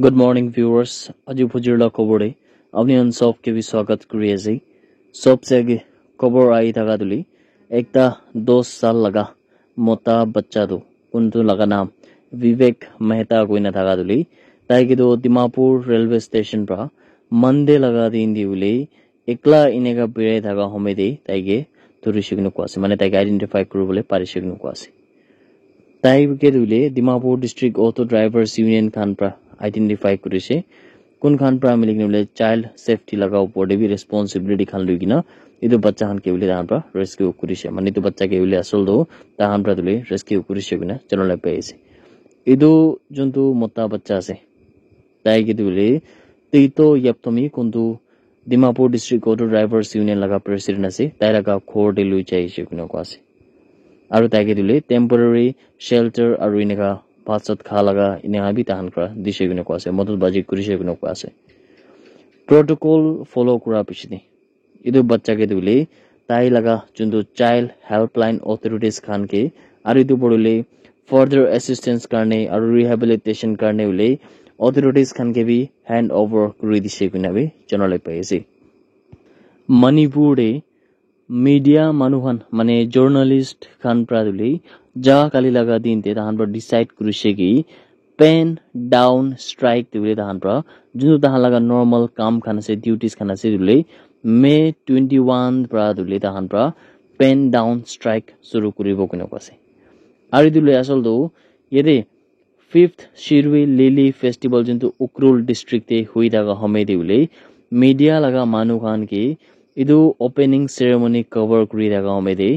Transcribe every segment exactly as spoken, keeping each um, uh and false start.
Good morning, viewers. Aji phujir la khobor de apni khan sob ke bi swagat kuri ase. Sob se age khobor ahi thaka tuli ekta dos sal laga mota bacha tu kuntu laga naam Vivek Mehta koina thaka tuli tai ke tu Dimapur railway station pra Monday laga din di ule ekla eneka birai thaka homoi de tai ke dhuri shikino kwa ase, mane tai ke identify kuribole pari shikino kwa ase. Tai ke tu le Dimapur District Auto Drivers Union khan pra identify kurise. Kun khan pra mili kena bole child safety laga upor de bi responsibility khan lui kena etu bacha khan ke bole tahan pra rescue kurise. Mane etu bacha ke bole asol tu tahan pra tu le rescue kurise kena janabole pai ase. Etu juntu mota bacha ase, tai ke tu le Tito Yaptomi kuntu Dimapur District Auto Drivers Union laga president ase, tai laga ghor te lui jai ase kena kwa ase. Aru tai ke tu le temporary shelter aru eneka bhat sat kha laga eneka bi tahan pra dise kena kwa ase, modot baji kurise kena kwa ase. Protocol follow kura piche de etu bacha ke tu le tai laga juntu child helpline authorities khan ke aru etu pore le further assistance karne aru rehabilitation karne ule authorities khan ke bi hand over kuri dise kena bi janabole pai ase. Manipur de media manu khan mane journalist khan pra tu le ja kali laga din te tahan pra decide kurise ki pen down strike tu le tahan pra juntu tahan laga normal kam khan ase, duties khan ase tu le May twenty one pra tu le tahan pra pen down strike suru kuribo kena kwa ase. Aru etu le asol tu yate fifth Shirui Lily Festival juntu Ukhrul district te hui thaka homoi de ule media laga manu khan ke etu opening ceremony cover kuri thaka homoi de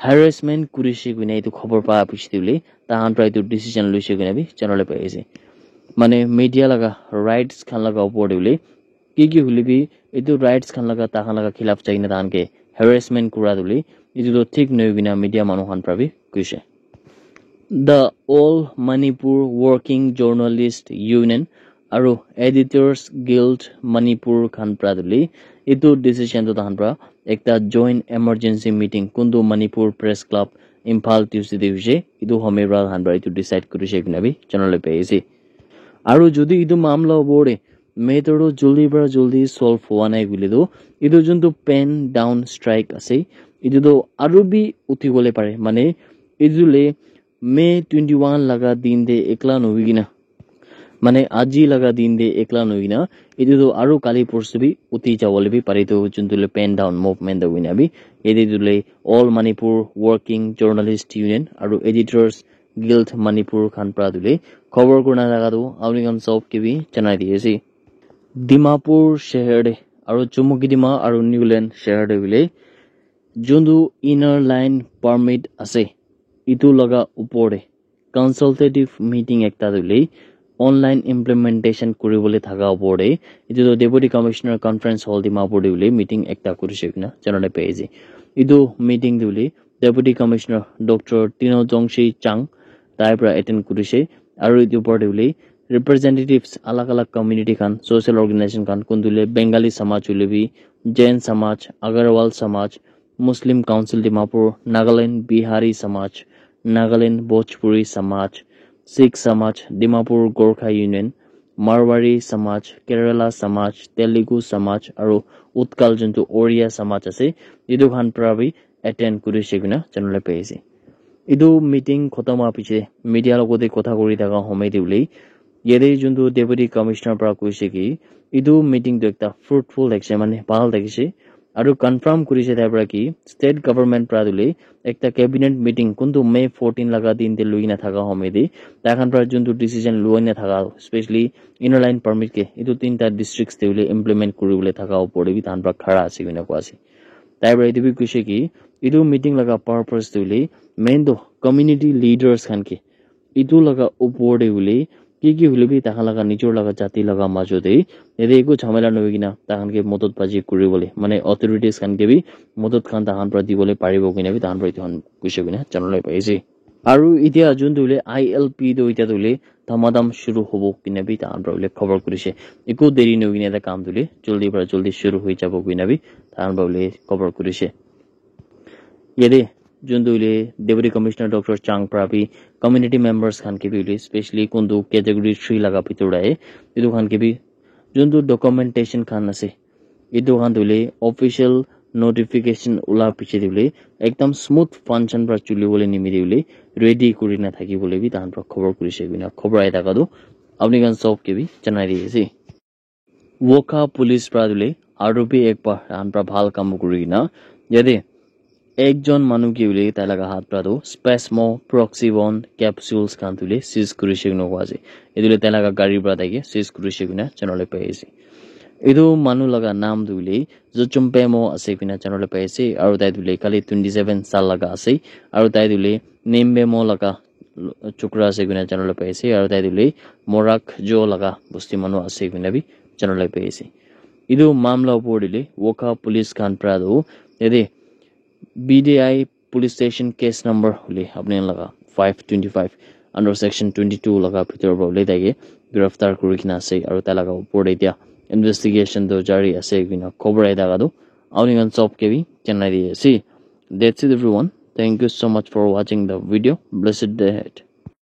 harassment kurise kena etu khobor pa piche de ule tahan pra etu decision luise kena bi janabole pai ase. Mane media laga rights khan laga upor de ule ki ki hule bi etu rights khan laga tahan laga khilaf jai kena tahan ke harassment kura tu le etu tu thik nohoi kena media manu khan pra bi kuise. The All Manipur Working Journalist Union aru Editors Guild Manipur khan pra tu le etu decision tu tahan pra ekta joint emergency meeting kuntu Manipur Press Club Imphal Tuesday de hoise, etu homoi pra tahan pra etu decide kurise kena bi janabole pai ase. Aru jodi etu mamla upor de matter tu joldi para joldi solve hua nai koile tu etu juntu pen down strike ase, etu tu aru bi uthi bole pare, mane etu le May twenty one laga din te ekla nohoi kena, mane aji laga din te ekla nohoi kena etu tu aru kali porsu bi uthi jabole bi pare, tu juntu le pen down movement tu hoina bi yate tu le All Manipur Working Journalist Union aru Editors Guild Manipur khan pra tu le khobor kurina laga tu apni khan sob ke bi janai di ase. Dimapur shahar de aru Chumukedima aru Niuland shahar de hoile juntu inner line permit ase, etu laga upor de consultative meeting ekta tu hoile online implementation kuribole thaka upor de etu tu Deputy Commissioner Conference Hall Dimapur de hoile meeting ekta kurise kena janabole pai ase. Etu meeting tu hoile Deputy Commissioner Doctor Tino Jongshi Chang tai para attend kurise aru etu upor te hoile representatives alag alag community khan, social organization khan, kuntu le Bengali samaj hoile bi, Jain samaj, Agarwal samaj, Muslim Council Dimapur, Nagaland Bihari samaj, Nagaland Bhojpuri samaj, Sikh samaj, Dimapur Gorkha Union, Marwari samaj, Kerala samaj, Telugu samaj aru Utkal juntu Oriya samaj ase, etu khan para bi attend kurise kena janabole pai ase. Etu meeting khotom hwa piche media logote kotha kuri thaka homoi te hoile yate juntu Deputy Commissioner para koise ki etu meeting tu ekta fruitful thakise, mane bhal thakise, aru confirm kurise tai para ki state government para tu hoile ekta cabinet meeting kuntu May fourteen laga din te lui na thaka homoi te tai khan para juntu decision lui na thaka, especially inner line permit ke etu tinta districts te hoile implement kuribole thaka upor te bi tai khan para khara ase koina koa ase. Tai para etu bi koise ki etu meeting laga purpose tu hoile main tu community leaders khan ke etu laga upor te hoile ki ki hoile bi tai khan laga nijor laga jati laga majo te yate eku jhamela nohoi kena tai khan ke modot baji kuribole, mane authorities khan ke bi modot khan tai khan para dibole paribo koina bi tai khan para etu khan koise koina janabole pai ase. Aru etia juntu hoile I L P tu etia tu hoile dhamadham shuru hobo koina bi tai khan para hoile khobor kurise. Eku deri nohoi kena tai kam tu hoile joldi para joldi shuru hoi jabo koina bi tai khan para hoile khobor kurise. Yate Juntu hoile Deputy Commissioner Doctor Chang pra bi community members khan ke bi hoile, specially kuntu category three laga bhitor te ahe, etu khan ke bi juntu documentation khan ase, etu khan tu hoile official notification ula piche te hoile ekdam smooth function pra chuli bole nimite hoile ready kuri na thaki bole bi tahan pra khobor kurise koina khobor ahi thaka tu apni khan sob ke bi janai di ase. Wokha police pra tu hoile aru bi ek bar tahan pra bhal kam kuri kena yate ekjon manu ke hoile tai laga hath pra tu spasmo proxivon capsules khan tu hoile seize kurise koina koa ase. Etu hoile tai laga gari pra tai ke seize kurise koina janabole pai ase. Etu manu laga naam tu hoile Zuchum Pemo ase koina janabole pai ase, aru tai tu hoile khali twenty seven saal laga ase, aru tai tu hoile Nembemo laga chokra ase koina janabole pai ase, aru tai tu hoile Morak Jo laga bosti manu ase koina bi janabole pai ase. Etu mamla opor te hoile Wokha police khan pra tu yate B D I police station case number hoile apni khan laga five twenty five under section twenty two laga bhitor pra hoile tai ke giraftar kuri kena ase, aru tai laga opor te etia investigation tu jari ase koina khobor ahi thaka tu apni khan sob ke bi janai di ase. That's it everyone. Thank you so much for watching the video. Blessed day ahead.